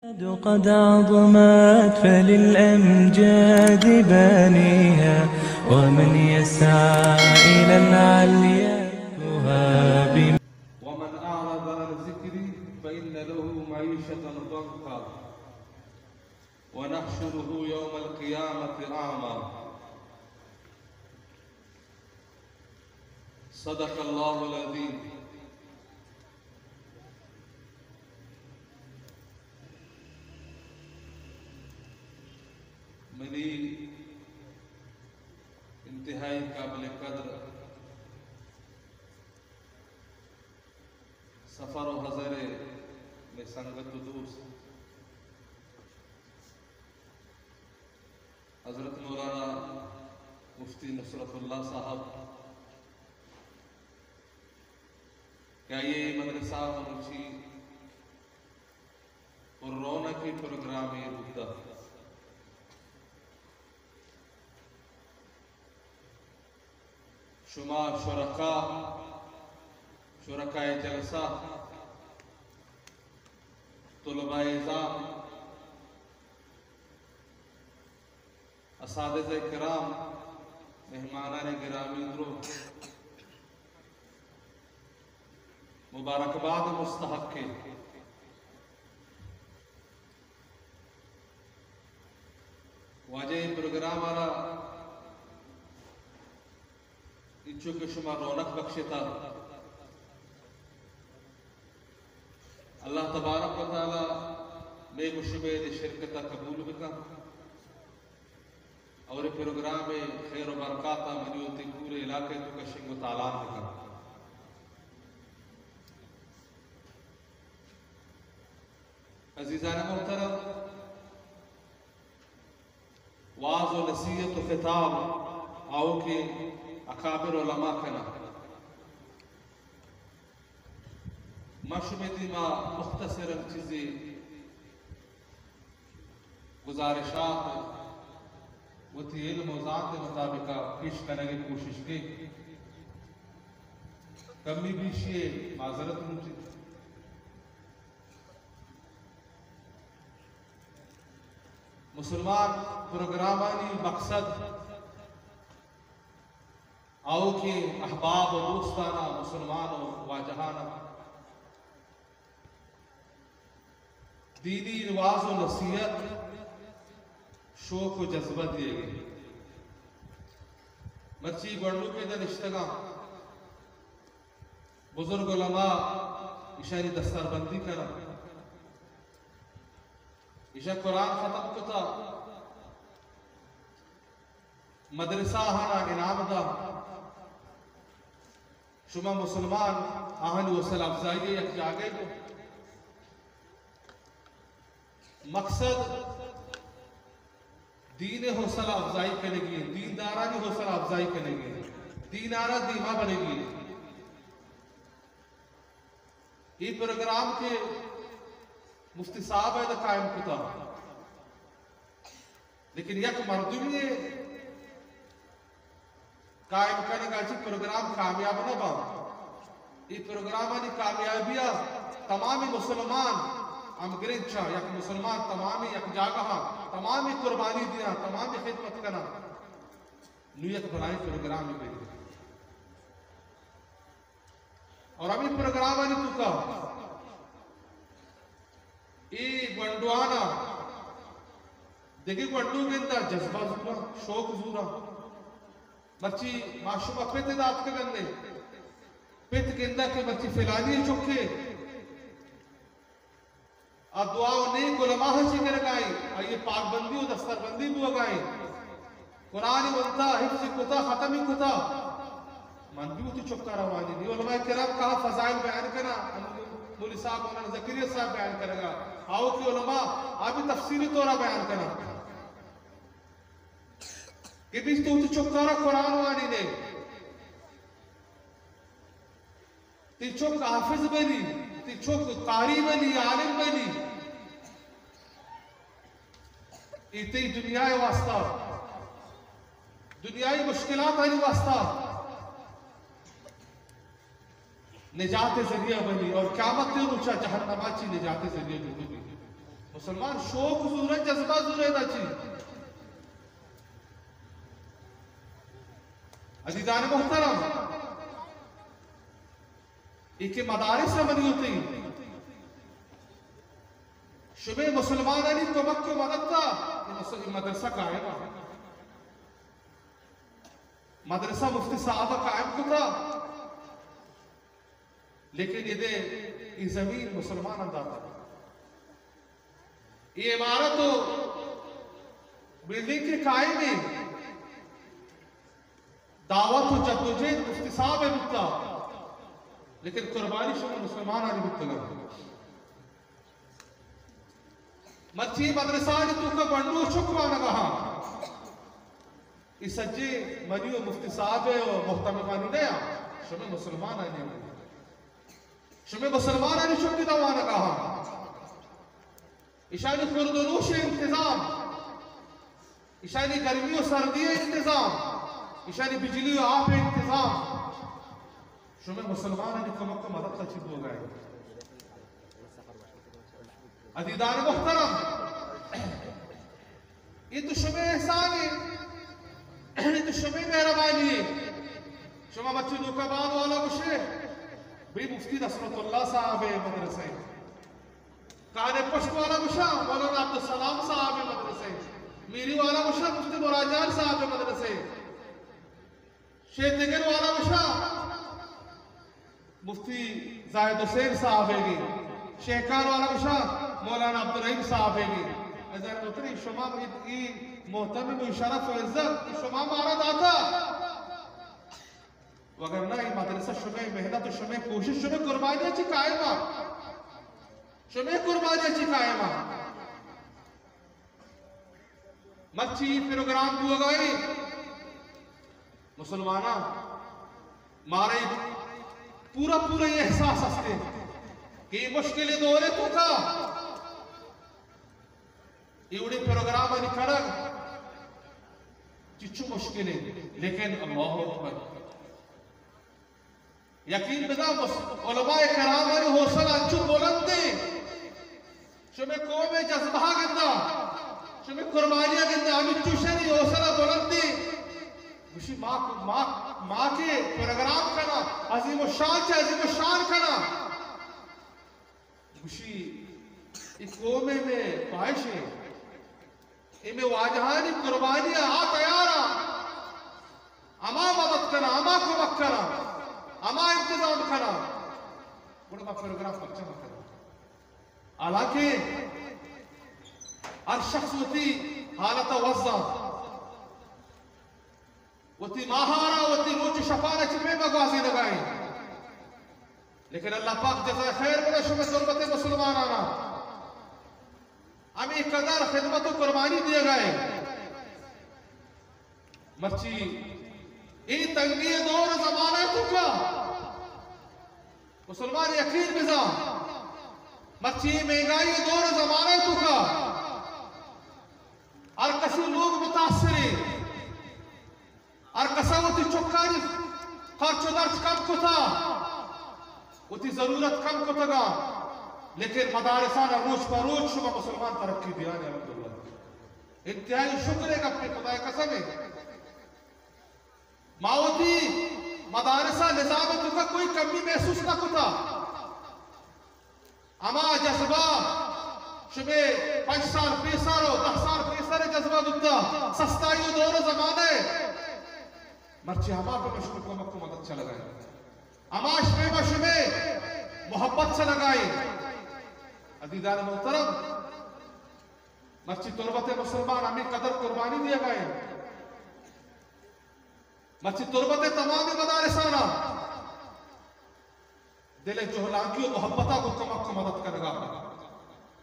قد عظمت فللأمجاد بانيها، ومن يسعى إلى العليا يهاب. ومن أعرض عن ذكري فإن له معيشة ضنكا ونحشره يوم القيامة أعمى. صدق الله العظيم. منی انتہائی قابل قدر سفر و حضر ءِ مئے سنگت و دوست حضرت مولانا مفتی نصرت اللہ صاحب کہ آئی ءِ مدرسہ ءَ مروچی پر رونقیں پروگرامے بوتگ. شما شرکا، شرکائے جلسہ، طلباء عظام، اساتذہ کرام، مہمانان گرامی درو، مبارکباد مستحق اِت. واجہ اے پروگرام ءَ را انچو کہ شما رونق بخشتا، اللہ تبارک و تعالی مئے گوں شمئے اے شرکت ءَ قبول بکن اور اے پروگرام ءِ خیر و برکات ءَ منی وتی پورے علاقہ ءِ توکا شنگ و تالان بکن. عزیزان محترم، وعظ و نصیحت و خطاب آؤکیں اکابر علماء کناں. ما شمئے دیما مختصراً چیزے گزارشات وتی علم و ذات مطابق پیش کنگ ءِ کوشش کنیں. کمی بیشی ءِ معذرت لوٹیں. مسلمان پروگرامانی مقصد آؤکیں احباب و دوستاناں، مسلمان و واجہاناں دینی وعظ و نصیحت، شوق و جذبہ دیگ اِنت. مرچی گونڈو کہ ادا نشتگاں، بزرگ علماء، ایشانی دستار بندی کناں. ایشاں قرآن ختم کتا، مدرسہ آہانا انعام دا. شما مسلمان آہانی حوصلہ افزائی ءَ یک جاگہے کو. مقصد دین ءِ حوصلہ افزائی کنگی اِنت، دیندارانی حوصلہ افزائی کنگی اِنت، دین ءَ را دیما برگی اِنت. اے پروگرام کہ مفتی صاحب ءَ ادا قائم کتا، لیکن یک مردمے قائم کنگا چہ پروگرام کامیاب نہ باں. اے پروگرامانی کامیابی ءَ تمامی مسلمان ہمگرنچاں، یک مسلمان تمامی یک جاگہاں تمامی قربانی دیاں، تمامی خدمت کناں، نوں یک بلائیں پروگرامے بیت. اور ہمے پروگرامانی توکا اے گونڈوانا دگہ گونڈو گندا جذبہ زوراں، شوق زوراں. مرچی ما شما پت ادا اتکگندے، پت گندا کہ مرچی فلانی چکے آ دعا و نیک علماء چی کرگائیں، آئی پاک بندی و دستار بندی بوگائیں. قرآن ونتا، حفظ کتا، ختم کتا. من بھی وتی چکا روانی نی. علماء کرام کہا فضائل بیان کنا، مولی صاحب، مولانا زکریا صاحب بیان کرگا. آؤکیں علماء آ بھی تفصیلی طورا بیان کنا. کہ بیش تو وتی چکا را قرآن وانی نے. تئی چک حافظ بنی، تئی چک قاری بنی، عالم بنی، اے تئی دنیا ءِ واسطہ، دنیائی مشکلاتانی واسطہ نجات ءِ ذریعہ بنی اور قیامت ءِ روچا جہنما چی نجات ءِ ذریعہ بنی. مسلمان شوق زورہ، جذبہ زورہ، دا چی؟ عزیزان محترم، اے کہ مدارس منی ہوتی، شمے مسلمانانی کمک و مدد تا اے مس-، اے مدرسہ قائم ہے۔ مدرسہ مفتی صاحب قائم کتا، لیکن اے دے اے زمین مسلمانان داتا۔ اے عمارت و بلڈنگ کہ قائم ہے، دعوت و جدوجہد مفتی صاحب ء بوتا، لیکن قربانی شما مسلمانانی بوتگا۔ مرچی مدرسانی توکا گونڈو چک وانگا ہاں۔ اے سجے منی و مفتی صاحب و مہتممانی نیا، شمے مسلمانانی ہم۔ شمے مسلمانانی چک دا وانگا ہاں۔ اشانی خورد و نوش انتظام، اشانی گرمی و سردی انتظام، اشانی بجلی و آپ انتظام، شمے مسلمانانی کمک و مدد تا چی بوگا ہے۔ عزیزان محترم، اے تو شمے احسان ہے، اے تو شمے مہربانی ہے۔ شما مرچی نوکاباد والا گوشے، بھئی مفتی نصرت اللہ صاحب ہے مدرسہ ہے۔ کانے پشت والا گوشا مولانا عبدالسلام صاحب مدرسے، میری والا گوشا مفتی مراد جان صاحب مدرسے، شیتگل والا گوشا مفتی زاہد حسین صاحب گی، شیخان والا گوشا مولانا عبدالرحیم صاحب گی۔ عزیزان محترم، شما ای، ای مہتمم و شرف و عزت شما مارا داتا۔ وگرنہ اے مدرسہ شمئے محنت و شمئے کوشش، شمئے قربانی چی قائم آ۔ شمئے قربانی چی قائم آ۔ مرچی اے پروگرام بوگائی مسلماناں، مارا اے پورا پورا اے احساس ہستے کہ اے مشکل دورے توکا اے وڑیں پروگرامانی کنگ چچو مشکل انت، لیکن اللہ اکبر۔ یقین بدا مس-، علماء کرامانی حوصلہ انچو بلند انت، شمے قوم جذبہ گندا، شمے قربانیاں گندا، ہمینچو شری حوصلہ بلند انت۔ گوشی ما، ما، ما کہ پروگرام کنا، عظیم الشان چہ عظیم الشان کنا۔ گوشی، اے قوم ء مئے خواہش انت، اے مئے واجہانی قربانی ء آ تیار انت، ہما مدد کناں، ہما کمک کناں، ہما انتظام کناں، گڑا ما پروگرام پرچہ مہ کناں؟ حالانکہ ہر شخص وتی حالت ء وزاں۔ وتی ماہارا، وتی روچ و شپارا چہ پیما گوازینگا انت۔ لیکن اللہ پاک جزائے خیر بدا شمے تربت مسلمانانا۔ ہمے قدر خدمت و قربانی دیگا انت۔ مرچی اے تنگی دور زمانہ توکا مسلمان یقین بزاں، مرچی اے مہنگائی دور زمانہ توکا ہر کسی لوگ متاثر انت۔ ہر کسا وتی چکانی خرچ و درچ کم کتا، وتی ضرورت کم کتگا، لیکن مدارسانا روچ پہ روچ شما مسلمان ترقی دیان، الحمدللہ۔ انتہائی شکر ہے گپے، خدائے قسم ہے۔ ما وتی مدارسا نظام توکا کوئی کمی محسوس نہ کتا۔ ہما جذبہ شمے پنچ سال پیسر و دہ سال پیسر جذبہ بوتا، سستائی و دور زمانہ ہے۔ مرچی ہما پہ مشکل کمک و مدد چلگا ہے۔ ہما شمے ما شمے محبت چلگا ہے۔ عزیزان محترم، مرچی تربت مسلمان ہمیں قدر قربانی دیگا ہے۔ مرچی تربت تمام مدارسانا دل جہلانکی و محبتا گوں کمک و مدد کنگا۔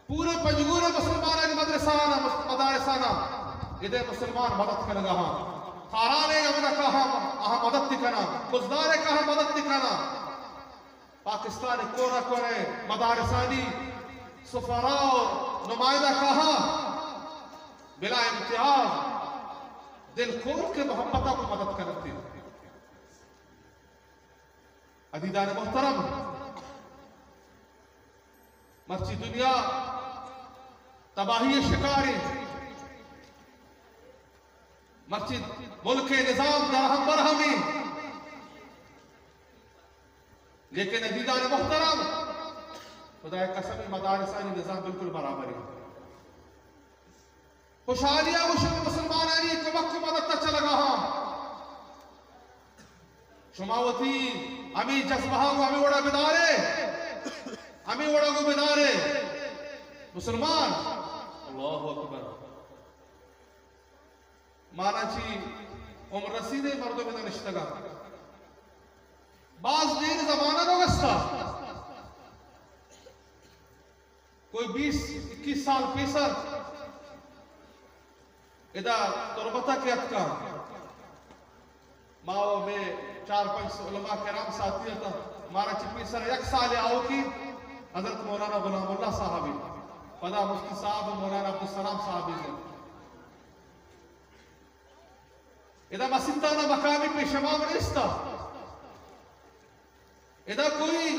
پورے پنجگور مسلمانانی مدرسانا، مدارسانا ادے مسلمان مدد کنگا ہاں۔ خاران ء ہمدا کاہا آہاں مدد کناں، خضدار ء کاہا مدد کناں۔ پاکستان ء کونا کونے مدارسانی سفراء و نمائندہ کاہا بلا امتیاز دل کھول کے محبتا کو مدد کرتے۔ عزیزان محترم، مرچی دنیا تباہی ءِ شکار اِنت۔ مرچی ملک ءِ نظام درہم برہم اِنت، لیکن عزیزان محترم، خدا ءِ قسم، مدارسانی نظام بالکل برابر اِنت۔ خوشحالی ءَ گوشاں مسلمانانی کمک ءُ مدد ءَ چہ لگا ہاں۔ شما وتی ہمے جذبہ ءَ گوں ہمے وڑا بدارے، ہمے وڑا گوں بدارے۔ مسلمان، اللہ اکبر۔ مارا چی عمر رسیدہ مردم ادا نشتگا۔ باز دیر زمانہ نہ گستا۔ کوئی بیس اکیس سال پیسر ادا تربت ءَ کہ اتکاں، ما ءُ مئے چار پنچ علماء کرام ساتھی اتاں، مارا چہ پیسر یک سالے آؤکی حضرت مولانا غلام اللہ صاحبی، پدا مفتی صاحب مولانا عبدالسلام صاحبی۔ ادا مسیتانا مقامی پیش امام نیستا۔ ادا کوئی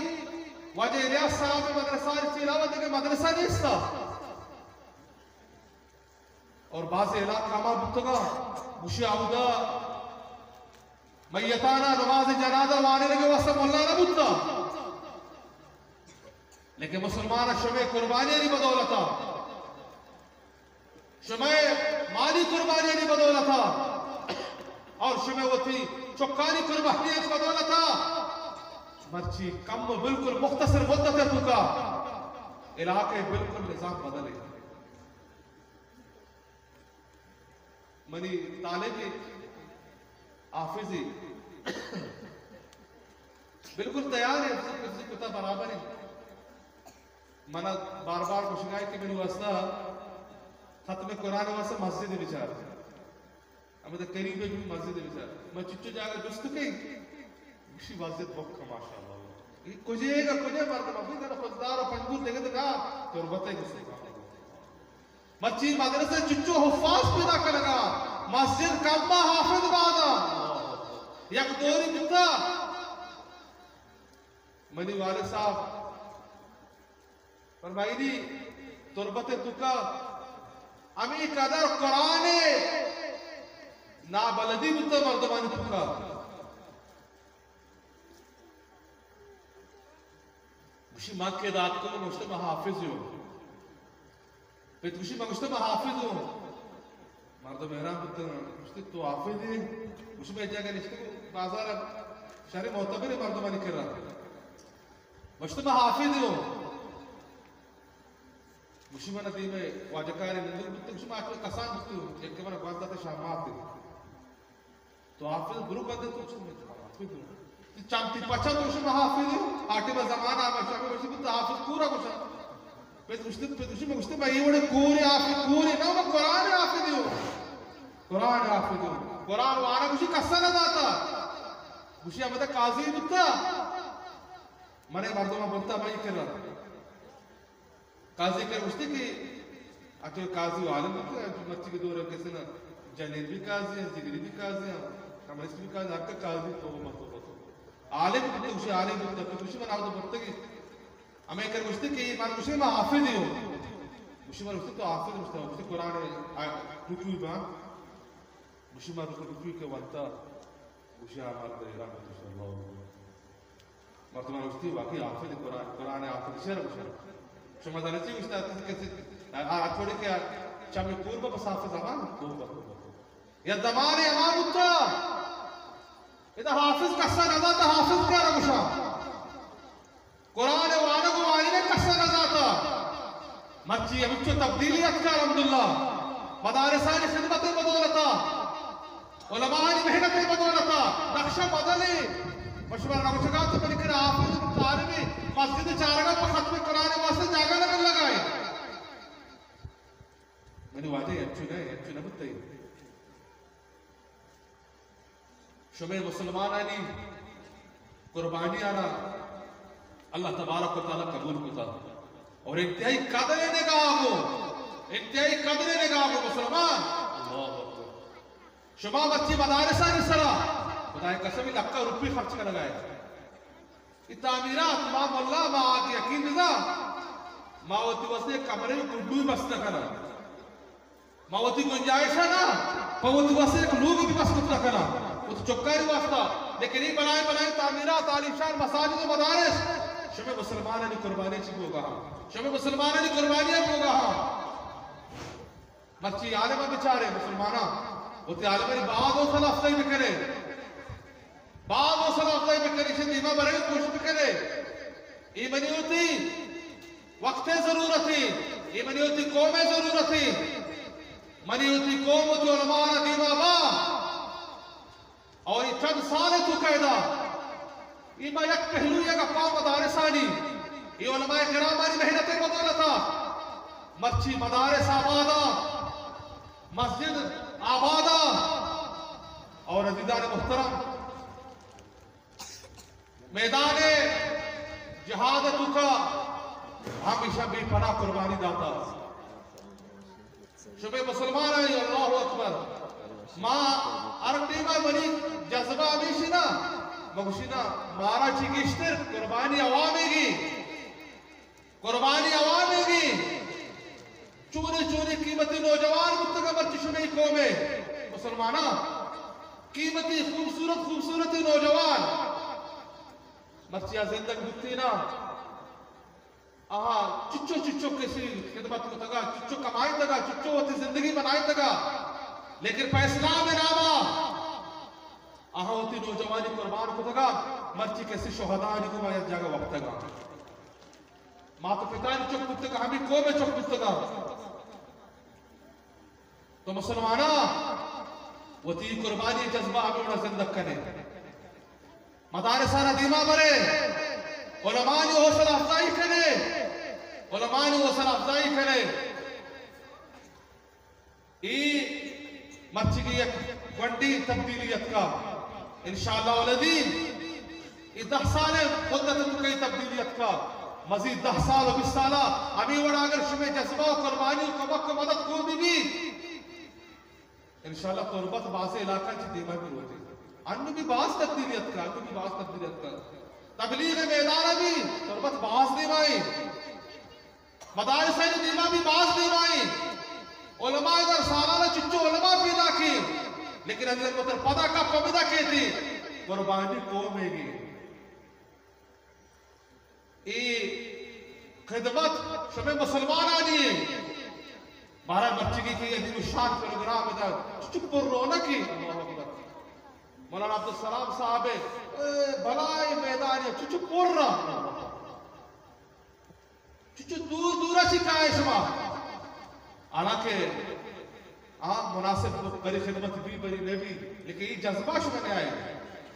واجہ الیاس صاحب مدرسہ چہ علاوہ دگہ مدرسہ نیستا۔ اور بعض علاقہ ہما بوتگا، گوشی آودا میتانا نماز جنازہ وانینگے واسطہ ملا نہ بوتا۔ لیکن مسلمان شمے قربانیانی بدولتا، شمے مالی قربانیانی بدولتا اور شمے وتی چکانی قربانیانی بدولتا مرچی کم ءُ بالکل مختصر مدت ءِ توکا علاقہ بالکل نظام بدلے۔ منی طالب حافظی بالکل تیار ہے، حفظ کتا برابر ہے۔ من بار بار گوشگا کہ منی واسطہ ختم قرآن واسطہ مسجد بچار۔ ہمیں تو قریب ہے مسجد بچار۔ میں چچو جاگہ جست کئی، گوشی مسجد بک، ماشاءاللہ۔ یہ کجے گا، کجے مردم، ابھی ذرا خضدار و پنجگور دیگه تو نا، تربت ہے گوشی۔ مرچی مدرسہ چچو حفاظ پیدا کنگا، مسجد کم حافظ بادا۔ یک دوری بتا۔ منی والد صاحب فرمائیدی، تربت توکا ہمیں قدر قرآن نابلدی بتا مردمانی توکا۔ گوشی، ما کہ دات کو گوشت، ما حافظ ہوں۔ پت گوشی، ما گوشت، ما حافظ ہوں۔ مردم حیران بوتن، گوشتی، تو حافظ ہے؟ گوشی، میں جگہ نشتے بازار شہر معتبر مردمانی کرا۔ گوشت، ما حافظ ہوں۔ گوشی، من دیم واجکاری نندگ بوتن، گوشی، ما اچھو کسان بوتن، یک من گوانتا تے شامات۔ تو حافظ برو بندے تو چون میں حافظ ہوں۔ تی چمتی پچا تو شما حافظ ہو؟ آٹے ما زمانہ آ بچا کو بچی تو حافظ پورا بچا۔ پہ دوشتے، پہ دوشتے میں گوشتے میں یہ وڑے کوری حافظ، کوری نہ، میں قرآن حافظ ہوں۔ قرآن حافظ ہوں۔ قرآن وانا گوشی کسا نہ داتا۔ گوشی ہمیں قاضی بوتا۔ منے مردم بنتا میں کرا۔ قاضی کر گوشتی کہ اچھا قاضی و عالم بوتگ، مرچی کے دور کسی نا جنین بھی قاضی ہیں، جگری بھی قاضی ہیں، کمرشت بھی قاضی، ہر کا قاضی تو مت تو۔ عالم بوتگ، گوشی عالم بوتگ، تو گوشی من آوت بوتگی۔ ہمیں کر گوشتی کہ من گوشی من حافظ ہوں۔ گوشی من گوشتی تو حافظ، گوشتی، گوشتی قرآن آ، رکوع با۔ گوشی من رکوع کے ونتا۔ گوشی آ مرد حیران بوت، اللہ اکبر۔ مردمان گوشتی، واقعی حافظ قرآن، قرآن حافظ شعر گوشن۔ شما زانے چی گوشتا؟ کسی، آ، آ، چھوڑی کہ چمی کور با بس حافظ زمان، توبہ، توبہ، توبہ۔ یا زمان اما بوتا۔ ادا حافظ کسا نزاتا، حافظ کیا گوشا؟ قرآن وانگ و وانینگ کس نہ زانتا۔ مرچی ہمچو تبدیلی اتکا الحمدللہ۔ مدارسانی خدمت بدولتا، علماءانی محنت بدولتا نقشہ بدلے۔ و شما نوچگا تو بلکہ حافظ طالب مسجد چارگا پہ ختم قرآن واسطے جاگہ نہ مل لگائے۔ منی واجہ انچو نہ، انچو نہ بوتئی۔ شمئے مسلمانانی قربانی آنا اللہ تبارک و تعالی قبول کتا۔ اور انتہائی قدر نگاہ کو، انتہائی قدر نگاہ کو مسلمان۔ اللہ اکبر۔ شما مرچی مدارسانی سرا، خدائے قسم، لکھاں روپی خرچ کنگائے۔ اے تعمیرات ما ملا ما آ کہ یقین بزاں، ما وتی واسطہ یک کمرے گڈوی بس نہ کناں۔ ما وتی گنجائش ءَ نہ، پہ وتی واسطہ یک لوگ بھی بس کت نہ کناں۔ وتی چکانی واسطہ، لیکن اے بلائیں بلائیں تعمیرات، عالیشان مساجد و مدارس، شمے مسلمانانی قربانی چی بوگا ہاں؟ شمے مسلمانانی قربانی بوگا ہاں؟ مرچی عالم بچارے، مسلماناں، وتی عالمانی باز حوصلہ افزائی بکنے۔ باز حوصلہ افزائی بکنے، ایشی دیما برے کوشش بکنے۔ اے منی وتی وقت ضرورت ہے، اے منی وتی قوم ضرورت ہے۔ منی وتی قوم وتی علماء را دیما با۔ اور اے چند سال تو قیدا، اے ما یک پہلو یک اپا مدارسانی، اے علماء کرامانی محنت بدولتا مرچی مدارس آبادا، مسجد آبادا۔ اور عزیزان محترم، میدان جہاد توکا ہمیشہ بے پناہ قربانی داتا۔ شمے مسلمان آئی، اللہ اکبر۔ ما ہر ٹیما منی جذبہ ہمیشی نا، مگوشی نا، مارا چی گیشتر قربانی عوامے گی۔ قربانی عوامے گی۔ چونے چونے قیمتی نوجوان بوتگا مرچی شمے قومے مسلماناں۔ قیمتی خوبصورت خوبصورتی نوجوان مرچی آ زندگ بوتی نا۔ آہاں چچو چچو کسی خدمت کتگا، چچو کمائتگا، چچو وتی زندگی بنائتگا، لیکن پہ اسلام ناما آہاں وتی نوجوانی قربان کتگا، مرچی کسی شہدانی گوما یک جاگہ وپتگا۔ مات و پتانی چک بوتگا، ہمیں قوم چک بوتگا۔ تو مسلماناں وتی قربانی جذبہ ہمے وڑا زندگ کنے۔ مدارسانا دیما برے، علمانی حوصلہ افزائی کنے، علمانی حوصلہ افزائی کنے۔ اے مرچیگی یک گونڈی تبدیلی اتکا۔ انشاءاللہ العظیم اے دہ سال مدت تو کئی تبدیلی اتکا، مزید دہ سال و بیست سالا ہمے وڑا اگر شمے جذبہ و قربانی و کمک و مدد کو بی بی، انشاءاللہ تربت بازیں علاقہ چہ دیما بی روتے۔ انو بھی باز تبدیلی اتکا، انو بھی باز تبدیلی اتکا۔ تبلیغ میدان بھی تربت باز دیما ایں۔ مدارسانی دیما بھی باز دیما ایں۔ علماء در سالانہ چچو علماء پیدا کی، لیکن اگر متر پدا کا پمدا کیتی، قربانی قوم گی۔ اے خدمت شمے مسلمانانی ایں۔ بہرحال مرچیگی کہ یہ عظیم الشان پروگرام ادا چچو پر رونقی۔ اللہ اکبر۔ مولانا عبدالسلام صاحب، اے بلائی میدانی چچو پر را۔ چچو دور دورا چی کائے شما؟ حالانکہ آ مناسب بری خدمت بی بری نبی، لیکن اے جذبہ شما نیائے۔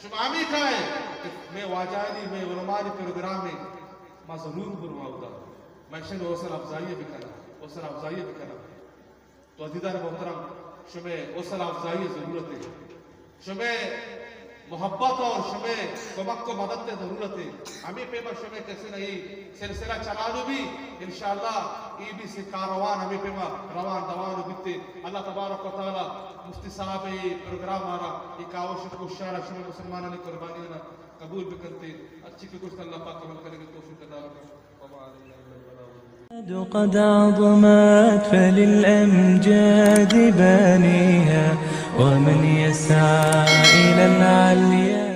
شما ہمیں کائے کہ میں واجہانی، میں علمانی پروگرام ہے، ما ضرور برواں ادا۔ میں شن حوصلہ افزائی بکناں، حوصلہ افزائی بکناں۔ تو عزیزان محترم، شمے حوصلہ افزائی ضرورت ہے، شمے محبت اور شمے کمک و مدد تے ضرورت ہے۔ ہمیں پیما شمے کسے نہ اے سلسلہ چلانو بھی، انشاءاللہ اے بھی سے کاروان ہمیں پیما روان دوان بیتے۔ اللہ تبارک و تعالی مفتی صاحب اے پروگرام آرا، اے کاوش کوشش آرا شمے مسلمانانی قربانی نا قبول بکنتے۔ اچھی کہ گوشت اللہ پاک عمل کرنے کی توفیق عطا بکنتے۔ قد عظمت فللأمجاد بانيها ومن يسعى إلى العليا.